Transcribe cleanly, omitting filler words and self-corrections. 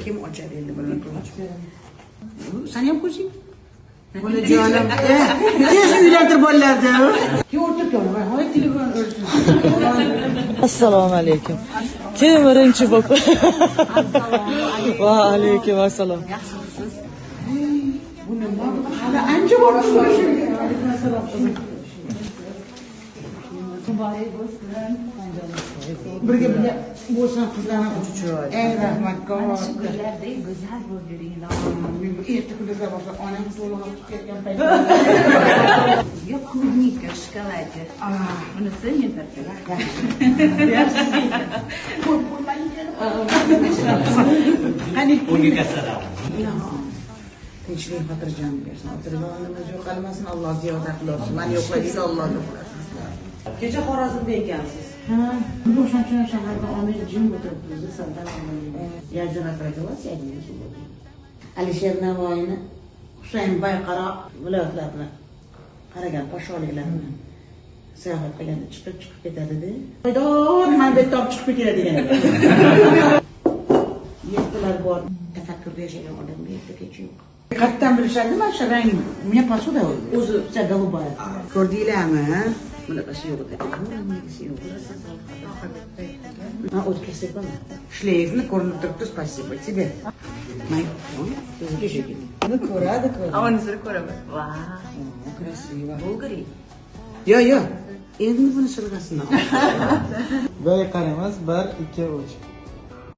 Kim ochadi endi buni? Sani ham ko'zing. Bolajonim, tez uylantir bolalarni. Keyin o'tirib kelaman. Voy, telefon o'lsin. Assalomu alaykum. Kim birinchi bo'lib? Va alaykum assalom. Bu nima? Hali ancha bor so'rashimga. Alaykum assalom, qizim. Muborak bo'lsin. Birga birga bo'lsin, qizlarim. Chiroyli. Ey, rahmat Mana shu katta. gullardek go'zal bo'lib yuring, ilohim. Erta kunlarda bo'lsa, onam to'lg'oq tutayotgan payt. Yo'q, клубника в шоколаде. Bunisi men tarafdan. Qo'y, qo'ymang. Qani? Unga salom. Tinchlik, xotirjam bersin. O'tirganimiz yo'qolmasin, Alloh ziyoda qilsin. Mani yo'qladingiz, Alloh yo'qlasin. Kecha Xorazmda ekansiz. Ha, o'shaning uchun shaharda ona jim o'tiribmiz, saldan. Я один раз родилась, я один раз уходила. Alisher Navoiyni Husayn Bayqaro viloyatlarini qaragan podsholiklarni sayohat qilganda chiqib chiqib ketadi-da. Haydor, mana bu yerda olib chiqib ketadi degan ekan. Yettilar bor. Tafakkurda yashagan odamga erta kech yo'q. Qayerdan bilishadi mana shu rang? У меня посуда o'zi вся голубая. Ko'rdinglarmi? Bunaqasi yo'q edi. Bunaqasi yo'q. Ha, o'tkazib. Шлейфni ko'rinib turibdi, спасибо тебе. May, sizniki shekilli. Buni ko'radi, ko'radi. Onisini ko'raman. Vau. Красиво. Bulgari. Yo, yo. Endi buni sirg'asini ol. Bir qaraymiz, bir, ikki, uch.